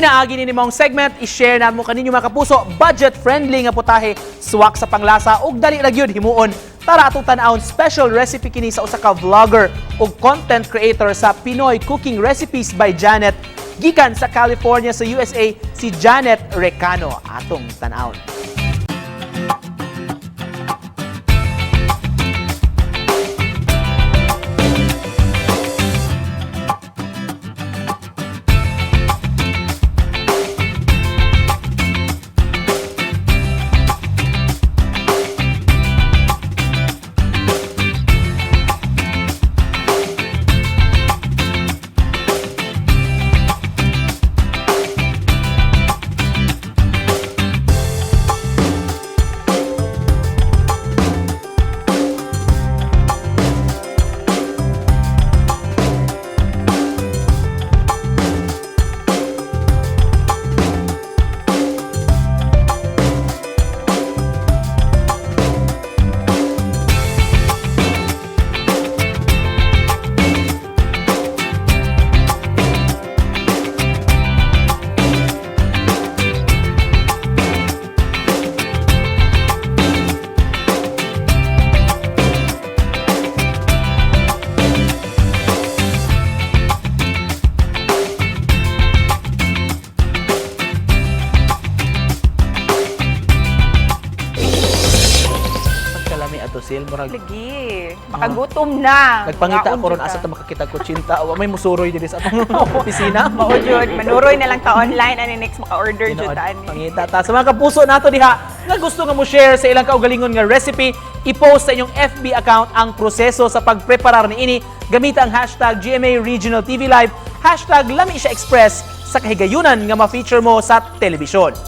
Pinaagi ni mong segment, i-share na mo kaninyo, mga kapuso, budget-friendly nga putahe, suwak sa panglasa ug dali ra gyud himuon. Tara, atong tan-awon, special recipe kini sa usa ka vlogger ug content creator sa Pinoy Cooking Recipes by Janet gikan sa California sa USA, si Janet Recano. Atong tan-awon. Pagkalami ato sil, murag Lagi. Makagutom na. Nagpangita Kaon ako ron jud asa ka. ta makakita ko chinta. Wa may musuroy diri sa atong opisina. Mao jud, manuroy na lang ta online ani next maka-order jud Tinuod. ta ani. Pangita ta. Sa mga kapuso nato diha nga gusto nga mo share sa ilang kaugalingon nga recipe, i-post sa inyong FB account ang proseso sa pagpreparar niini gamita ang #GMARegionalTVLive, #LamiSiyaExpress sa kahigayunan nga ma-feature mo sa telebisyon.